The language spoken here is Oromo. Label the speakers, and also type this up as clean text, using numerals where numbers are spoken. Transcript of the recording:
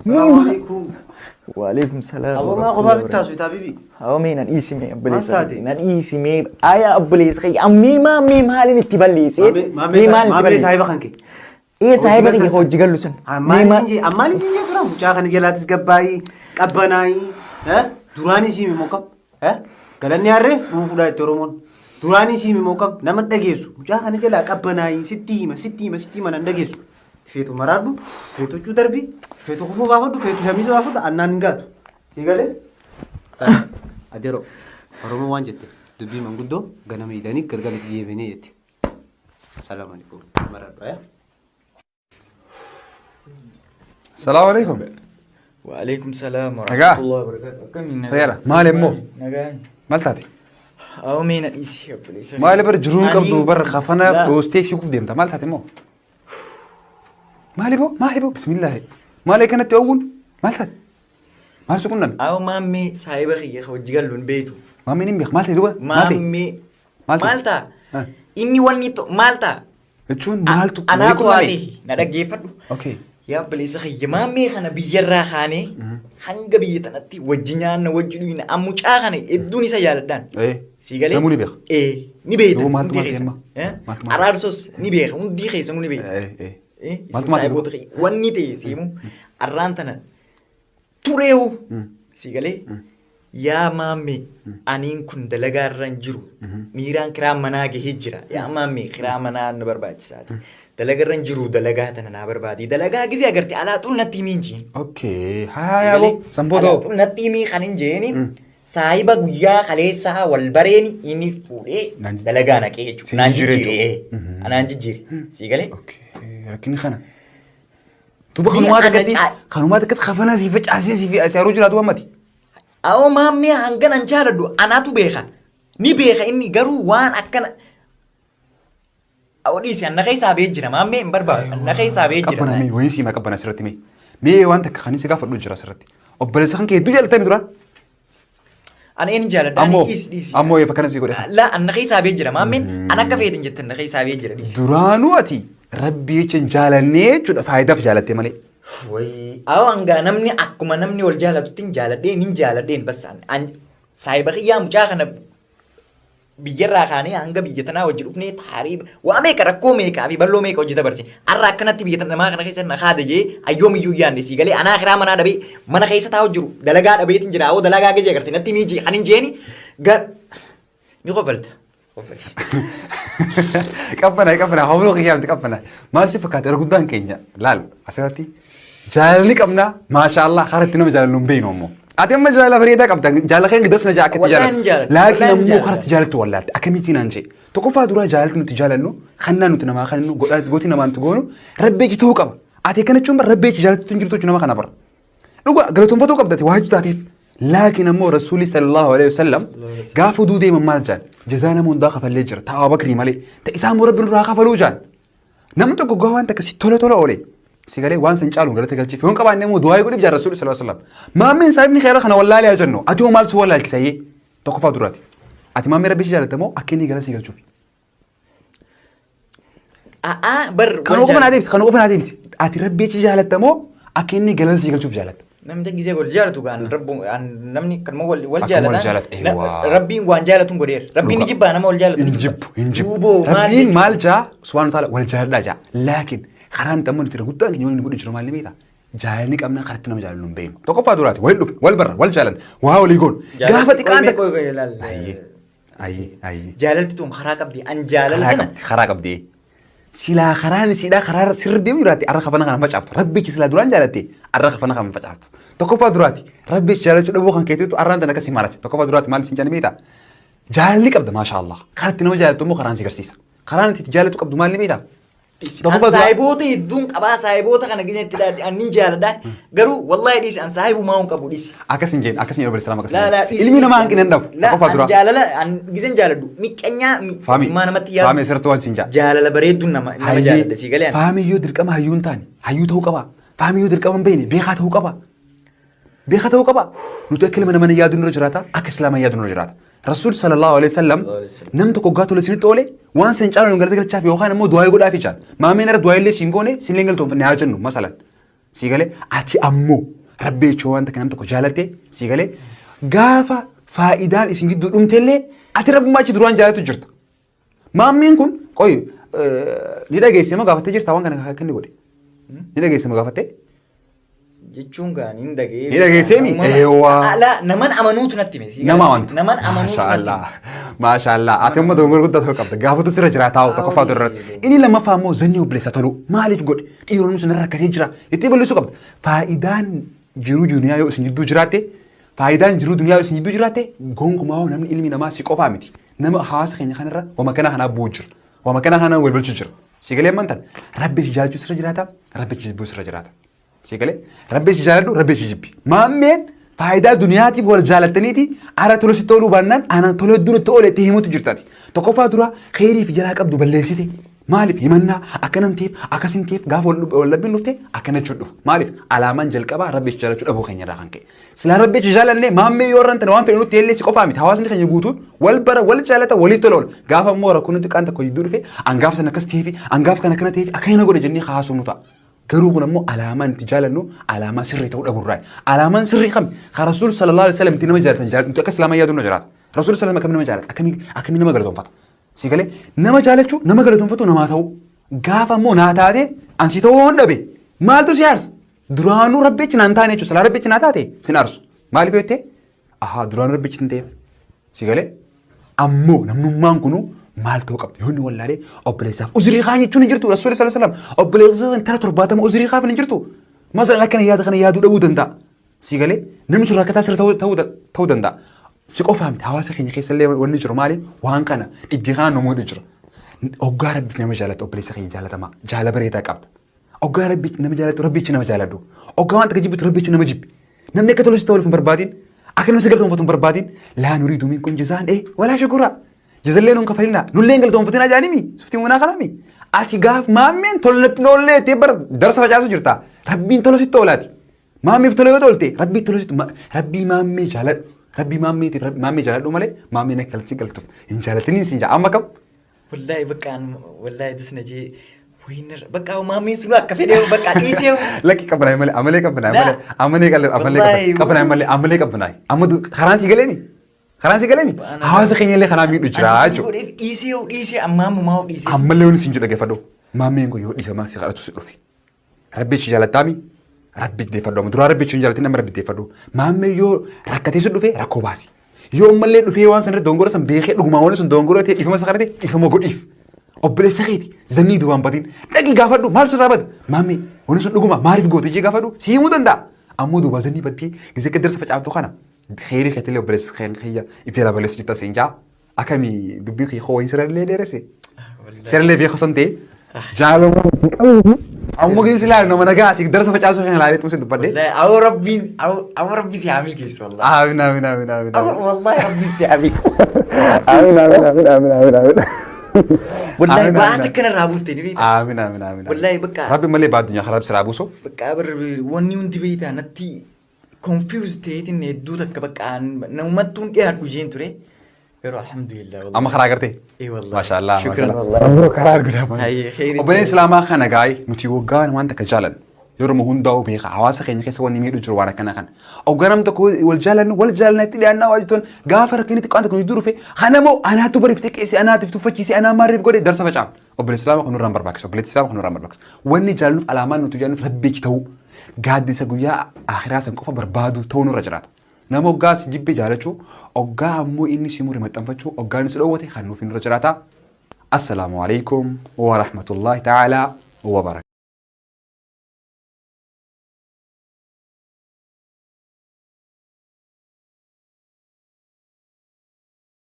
Speaker 1: Assalaamu alaikum.
Speaker 2: Waalaikum salaam.
Speaker 1: Aboo maa kophaa bittaasu itaa bibi.
Speaker 2: Hawa mee na dhiisi mee obboleessa
Speaker 1: Maal
Speaker 2: kiyya.
Speaker 1: taate?
Speaker 2: Na dhiisi mee ayaa obboleessa kiyya. Ammee maa mee maalin itti balleessee? Mee maalin itti
Speaker 1: Maamee
Speaker 2: balleesse?
Speaker 1: saahiba kan kee.
Speaker 2: Ee saahiba
Speaker 1: Hojii
Speaker 2: kiyya
Speaker 1: galtan
Speaker 2: hojii gallu san. Mee
Speaker 1: Ammaan
Speaker 2: maal?
Speaker 1: isin jee ammaan isin jee tura mucaa kana jalaatis gabbaayii qabbanaayii duraan isii mimoo kam galanni harree dhuufuudhaa itti Oromoon duraan isii mimoo kam nama dhageessu mucaa kana jalaa qabbanaayii sitti hima sitti hima sitti hima nan dhageessu feetu maraadhu feetu huccuu darbii feetu kufuu baafadhu feetu shamiisa baafadhu annaan hin gaatu si galee adeero Oromoo waan jette dubbii manguddoo ganama idanii galgala itti deebinee jette. Salaam alaikum maradhu aya.
Speaker 3: Salaamu alaikum.
Speaker 2: Waalaikum salaam
Speaker 3: Nagaa.
Speaker 2: warahmatullahi wabarakatuh. Akkamiin nagaa?
Speaker 3: Fayyaadha. Maali immoo?
Speaker 2: Nagaa.
Speaker 3: Maal taate?
Speaker 2: Hawa mee na dhiisi obboleessa.
Speaker 3: Maali bar jiruun qabdu
Speaker 2: Ani-
Speaker 3: bar kafana
Speaker 2: Laa.
Speaker 3: dhoostee fiiguuf deemta. Maal taate immoo? Maali boo? Maali boo? Bismillaahi. Maali akkanatti oowwuun? Maal taate? Maal si qunname?
Speaker 2: Hawa maammee saahiba kiyya ka hojii gallu hin beektu.
Speaker 3: Maammeen hin beeku. Maal ta'e duuba? Maal ta'e?
Speaker 2: Maammee
Speaker 3: Maal ta'e?
Speaker 2: maal ta'a?
Speaker 3: Ah.
Speaker 2: Inni wanni maal ta'a?
Speaker 3: Jechuun maaltu
Speaker 2: Anaa
Speaker 3: wayii qunname?
Speaker 2: to'ate na dhaggeeffadhu.
Speaker 3: Okay.
Speaker 2: Yaa obboleessa kiyya maammee kana biyyarraa kaanee hanga biyya tanatti wajji nyaanna wajji dhuyna an mucaa kana hedduun isa jaaladhaan.
Speaker 3: Eh.
Speaker 2: Sii galee?
Speaker 3: Namuu ni beeka.
Speaker 2: Ee ni beekta.
Speaker 3: Duuba maaltu
Speaker 2: hundi
Speaker 3: maal ta'e
Speaker 2: keessa.
Speaker 3: amma?
Speaker 2: Eh?
Speaker 3: Maaltu maal ta'e?
Speaker 2: Araarsos ni beeka hundi keessanuu ni beekta.
Speaker 3: Eh eh.
Speaker 2: Eh, isin
Speaker 3: Maaltu maal ta'e
Speaker 2: saahiboota kiyya. Wanni ta'e siimu arraan tana tureewu sii galee yaa maammee aniin kun dalagaa irra hin jiru miiraan kiraa manaa gahee jira yaa maammee kiraa manaa na barbaachisaati dalagaa irra hin jiru dalagaa tana naa barbaadi dalagaa gisee agarte alaaxuun natti himii hin jeen.
Speaker 3: Okay. Haa yaa boo. Sanbootoo.
Speaker 2: Alaaxuun natti himii kan hin jeeni saahiba guyyaa kaleessaa wal bareeni inni fuudhee
Speaker 3: Naan-
Speaker 2: dalagaa naqee jechuudha.
Speaker 3: Si
Speaker 2: Naan
Speaker 3: jijjiire
Speaker 2: jijjiire.
Speaker 3: jechuudha.
Speaker 2: Anaan jijjiire. Sii galee?
Speaker 3: Okay. Rakkinni kana. Duuba
Speaker 2: Ni
Speaker 3: kanumaa
Speaker 2: ana
Speaker 3: takkatti kanumaa takkatti kafana sii facaasee sii fi asii haruu jiraatu ammati.
Speaker 2: Awoo maammee hangan an jaaladhu anaatu beeka. Ni beeka inni garuu waan akkana. Awoo dhiisi anna keessaa bee jira maammee hin barbaadu anna keessaa bee jira.
Speaker 3: Qabbana mee wayii siima qabbana asirratti mee. Mee waan takka kan si gaafadhu jira asirratti. Obboleessa kan kee hedduu jaalatami dura.
Speaker 2: Ani eenyu jaaladha?
Speaker 3: Ammoo
Speaker 2: Dhiisi dhiisi.
Speaker 3: ammoo eefa kana si godhe.
Speaker 2: Laa anna keessaa bee jira maammeen an akka feetin jette anna keessaa bee jira dhiisi.
Speaker 3: Duraanuu ati rabbi jecha hin jaalannee jechuudha faayidaaf jaalattee malee.
Speaker 2: Wayii awoo hangaa namni akkuma namni wal jaalatutti hin jaaladheen hin jaaladheen bas an saahiba kiyyaa mucaa kana biyyarraa kaanee hanga biyya tanaa wajji dhufnee taarii waa meeqa rakkoo meeqaa fi balloo meeqa hojii dabarse har'a akkanatti biyya tana namaa kana keessa na kaada jee ayyoom iyyuu yaanne sii galee anaa kiraa manaa dhabee mana keessa taa'u jiru dalagaa dhabeetiin jira hoo dalagaa gizee agarte natti miijii kan hin jeeni gar ni kofalta.
Speaker 3: Qabbana qabbana hawloo kiyyaa miti qabbana. Maal si fakkaata erga guddaan keenya laal asirratti jaalalli qabna maashaa Allah karaa itti nama jaalallu hin beeknu ammoo. Ati amma jaalala bareedaa qabda jaalala kee das na jaa akkatti
Speaker 2: Wallahi ni
Speaker 3: jaalattu.
Speaker 2: jaaladha.
Speaker 3: Laakiin
Speaker 2: Wallahi ni
Speaker 3: ammoo
Speaker 2: jaaladha.
Speaker 3: karaa itti jaalattu wallaalte akkamittiin naan jee. Tokkoffaa duraa jaalalli nuti jaalannu kannaa nuti namaa kennu gooti namaa nuti goonu rabbeechi ta'uu qaba. Ati akkana jechuun bara rabbeechi jaalattu hin jirtu jechuun nama kana bara. Dhugaa galatoonfatuu qabda ati waa hedduu taateef. Laakiin ammoo Rasuulli sallallahu alaihi wasallam gaafa oduu deeman maal jaan? Jazaa nama hundaa kafallee jira. Ta'a Abubakrii malee. Ta isaa immoo Rabbi nurraa kafaluu jaan. Namni tokko gaafa waan takka si tola tola oole. Si galee waan san caaluun galata galchiif. Yoo hin qabaanne immoo du'aa godhiif jaan Rasuulli sallallahu alaihi wasallam. Maammeen saahibni khayra kana wallaalee haa jennu. Ati hoo maaltu si wallaalchisa yee? Tokkoffaa duraati. Ati maammee Rabbi si jaalatte moo akka inni galata si galchuuf?
Speaker 2: A'aa bar
Speaker 3: Kan qofa naa deebisi, kan qofa naa deebisi. Ati rabbi achi jaalatta moo akka inni galata sii galchuuf jaalatta?
Speaker 2: Namni gisee wal jaalatu gaan rabbu an namni kanuma wal wal
Speaker 3: Akkuma wal
Speaker 2: jaalatan
Speaker 3: jaalata, eewwaa.
Speaker 2: rabbiin waan jaalatuun godheera. Rabbiin ni
Speaker 3: Dhugaa.
Speaker 2: jibbaa nama wal jaalatu. ni
Speaker 3: Hin
Speaker 2: jibba.
Speaker 3: jibbu, hin jibbu.
Speaker 2: Duuboo maal
Speaker 3: Rabbiin
Speaker 2: jechuudha?
Speaker 3: maal jaa subhaanahu wa ta'ala wal jaaladhaa jaa. Laakiin karaan itti amma nuti irra guddaan keenya waliin godhu jiru maal ni beektaa? Jaalalli qabna karatti nama jaalannu hin beeknu. Tokkoffaa duraati wal dhufne, wal barra, wal jaalanna, waa walii goonu. Gaafa xiqqaan
Speaker 2: Qoy,
Speaker 3: takka.
Speaker 2: qoy, qoy, ilaal.
Speaker 3: Ayyee, ayyee, ayyee.
Speaker 2: Jaalalti tun karaa qabdi. An jaalala
Speaker 3: Karaa
Speaker 2: kana
Speaker 3: qabdi, karaa qabdi. Silaa karaan isiidhaa karaa sirri deemu jiraate arra kafana kana facaaftu. Rabbichi silaa duraan jaalatte arra kafana kana facaaftu. Tokkoffaa duraati rabbichi jaalachuu dhabuu kan keetiitu arraan tan akkasii maalacha. Tokkoffaa duraati maal isin jedhanii beektaa? Jaalalli qabda maasha Allah. Karatti nama jaalattu immoo karaan si garsiisa. Karaan itti jaalatu qabdu maal ni beektaa?
Speaker 2: An saahiboota hedduun qabaa saahiboota kana gizee itti dhaadhe an nin jaaladhaan garuu wallaahi dhiisi an saahibumaa hin qabu dhiisi.
Speaker 3: Akkas hin jeen akkas hin jedhu salaam akkas hin
Speaker 2: Laa laa
Speaker 3: jeen.
Speaker 2: dhiisi.
Speaker 3: Ilmi namaa hanqina hin dhabu.
Speaker 2: Laa
Speaker 3: Tokkoffaa
Speaker 2: an
Speaker 3: duraa.
Speaker 2: jaalala an gizeen jaaladhu miqqanyaa
Speaker 3: Faami.
Speaker 2: maa namatti yaadu.
Speaker 3: Faami asirratti waan siin jaa.
Speaker 2: Jaalala bareedduun nama nama jaaladha sii galee an.
Speaker 3: Faami yoo dirqama hayyuu hin taane hayyuu ta'uu qaba. Faami yoo dirqama hin beekne beekaa ta'uu qaba. Beekaa ta'uu qaba. Nuti akka ilma namaa yaadu nurra jiraata akka islaamaa yaadu nurra jiraata. Rasuul sallallahu alaihi wasallam nam tokko hoggaa tola isinitti oole waan san caalu nu galata galchaaf yookaan immoo du'aa godhaaf jaan. Maameen irra du'aa illee siin goone siin galtoonfanne haa jennu masalan. Sii galee ati ammoo Rabbi jechuu wanta kana tokko jaalatte sii galee gaafa faayidaan isin gidduu dhumtellee ati rabbummaa achi duraan jaalatu jirta. Maammeen kun qoy ni dhageesse moo gaafattee jirta waan kana akka inni godhe? Ni dhageesse moo gaafattee?
Speaker 2: Jechuun gaa ni dhagee.
Speaker 3: Ni dhageessee mi? Eewwaa.
Speaker 2: Ala naman amanuutu natti hime.
Speaker 3: Nama amantu.
Speaker 2: Naman amanuutu natti hime.
Speaker 3: Maashaallah. Maashaallah. Ati amma dogongora guddaa tokko qabda. Gaafatu sirra jira taa'u tokkoffaa irratti. Inni lammaffaa immoo zannii obboleessa tolu. Maaliif godhe? Dhiironni sun rakkatee jira. Itti bal'isuu qabda. Faayidaan jiruu duniyaa yoo isin jidduu jiraatte, faayidaan jiruu duniyaa yoo isin jidduu jiraatte, gonkumaa namni ilmi namaa si qofaa miti. Nama hawaasa keenya kanarra wama kana kanaa bu'u jira. Wama kana kanaa wal bulchu jira. Si galee amantan rabbi si jaalachuu sirra jiraata, rabbi si jibbuu sirra jiraata. Si galee rabbi si jaaladhu, rabbi si jibbi. Maammeen faayidaa duniyaatiif wal jaalattaniiti ara tola sitti ooluu baannaan ana tola hedduu nutti oole itti himutu jirtaati. Tokkoffaa dura kheyrii fi jalaa qabdu balleessite. Maaliif himannaa akkanan ta'eef akkasin ta'eef gaafa wal dhabbiin dhufte akkana jechuun dhufu. Maaliif alaamaan jalqabaa rabbi si jaalachuu dhabuu keenya irraa kan ka'e. Silaa rabbi si jaalanne maammee yoo irraan tana waan fedhe nutti illee si qofaa miti hawaasni keenya guutuun wal bara wal jaalata waliif tola oola. Gaafa immoo rakkoon nuti qaan tokko jidduu dhufe angaaf sana akkas ta'eefi angaaf kana akkana ta'eefi akkana godhe jennee haasofnu nu ta'a. Garuu kun ammoo alaamaan itti jaalannu alaamaa sirrii ta'uu dhabuurraa. Alaamaan sirrii kami? Kan Rasuul sallallahu alaihi wasallam itti nama jaalatan jaalatu nuti akka Islaamaa yaaduu nu jiraata. Rasuul sallallahu alaihi wasallam akkamii nama jaalata? Akkamii akkamii nama galatoonfata? Si galee nama jaalachuu nama galatoonfatu namaa ta'uu. Gaafa immoo naa taate ansii ta'uu waan dhabe maaltu si aarsa? Duraanuu rabbichi naan taane jechuudha. Silaa rabbichi naa taate sin aarsu. Maaliif yoo jettee? Ahaa duraanuu rabbichi hin ta'eef. Si galee ammoo namnummaan kunuu maal ta'uu qabdi? Yoo inni wallaalee obboleessaaf uzrii kaan jechuun hin jirtu. Rasuulli sallallahu alaihi wasallam obboleessa intala 70 uzrii kaaf hin jirtu. Masalan akkana yaada kana yaaduu dhabuu danda'a. Si galee namni sun rakkataa sirra ta'uu danda'a. Si qofaa miti hawaasa keenya keessa illee wanni jiru maali? Waan kana dhibdee kanaan nu muudhu jira. Hoggaa rabbi nama jaalatu obboleessa keenya jaalatamaa jaala bareedaa qabda. Hoggaa rabbi nama jaalatu rabbichi nama jaaladhu. Hoggaa waan takka jibbitu rabbichi nama jibbi. Namni akka tolu si ta'uuf hin barbaadin. Akka namni si galatoonfatu hin barbaadin. Laa nuriidu minkum jazaan ee walaa shukuraa. Jazallee nuun kafalinaa. Nullee hin galatoonfatinaa jaanimi. Suftii muunaa kanaami. Ati gaaf maammeen tolnatti noollee itti bara darsa facaasu jirta. Rabbiin tola sitti oolaati. Maammeef tola yoo tolte rabbii tola sitti rabbii maammee jaaladhu. Rabbii maammeetiif maammee jaaladhu malee maammeen akka galchi galtuuf hin jaalatiniin sin jaa amma kam.
Speaker 2: Wallahi bakka an wallahi disna jee wayiin bakka maammeen sun akka fedhe bakka dhiisee.
Speaker 3: Lakki qabbanaay malee amalee qabbanaay malee amalee amalee qabbanaay malee amalee qabbanaay amma karaan si galeemi. Karaan si galeemi hawaasa keenya illee kanaa miidhu jira jechuudha.
Speaker 2: Dhiisee dhiisee ammaa ammumaa dhiisee.
Speaker 3: Ammallee wanni sin jedhu dhaggeeffadhu maammeen kun yoo dhiifamaa si kadhatu si dhufe. Rabbichi jaalattaami? Rabbi deeffadhu. Amma duraa rabbichi hin jaalatin amma rabbi deeffadhu. Maammee yoo rakkatee si dhufe rakkoo baasi. Yoo ammallee dhufee waan sanarra dongora san beekee dhugumaan wanni sun dongora ta'e dhiifama isa kadhate dhiifama godhiif. Obboleessa keeti zannii duubaan batin dhaqii gaafadhu maal sirraa bade maammee wanni sun dhuguma maaliif goote jee gaafadhu si himuu danda'a. Ammoo duubaa zannii baddee gisee akka darsa facaaftu kana kheyrii keetillee obboleessa kiyya ifeera balleessu jirta siin jaa. Akami dubbii kiyya koo wayii sirallee dheeresse. Sirallee beeku san ta'e jaalalummaa itti qabu. Ammoo keessa ilaalu nama nagaati darsa facaasuu kan ilaalee xumsi dubbadhe.
Speaker 2: Wallahi awoo rabbii awoo rabbii si haa milkeessu wallahi.
Speaker 3: Aamin aamin aamin aamin.
Speaker 2: Awoo wallahi rabbii si haa milkeessu.
Speaker 3: Aamin aamin aamin aamin aamin aamin.
Speaker 2: Wallahi
Speaker 3: Aamin,
Speaker 2: waa
Speaker 3: aamin,
Speaker 2: takka narraa buufte ni beektaa.
Speaker 3: Aamin aamin aamin.
Speaker 2: Wallahi bakka-
Speaker 3: Rabbi malee baa addunyaa karaa siraa buusu.
Speaker 2: Bakka bar wanni hundi beektaa natti confused ta'eetiin hedduu takka bakka namumattuun dhiyaadhu jeen ture. Garuu alhamdulillah wallahi.
Speaker 3: Amma karaa agartee?
Speaker 2: Ee wallahi.
Speaker 3: Maashaallah.
Speaker 2: Shukran
Speaker 3: maashaallah.
Speaker 2: wallahi.
Speaker 3: Ammoo karaa arguudha.
Speaker 2: Hayyee, kheyri.
Speaker 3: Obboleen Islaamaa kana gaa'e nuti waggaa waan takka jaalannu. Yeroo hundaa'u beeka hawaasa keenya keessa wanni miidhu jiru waan akkana kana. Oggaa namni tokko wal jaalannu wal jaalanna itti dhiyaannaa waa jettuun gaafa rakkinni xiqqaan tokko jidduu dhufe kanamoo anaatu bariif xiqqeesse anaatiif tuffachiise anaa maariif godhe darsa facaaf. Obboleessi Islaamaa kun nurraan barbaachisa. Obboleessi Islaamaa kun nurraan barbaachisa. Wanni jaalannuuf alaamaan nuti jaalannuuf rabbichi ta'uu gaaddisa guyyaa akhiraa san qofa barbaaduu ta'uu nurra jiraata. Nama oggaa si jibbe jaalachuu, oggaa ammoo inni si mure maxxanfachuu, oggaa inni si dhoowwate kan nuuf nurra jiraata. Assalaamu alaikum wa rahmatullahi ta'ala wa barakatuh.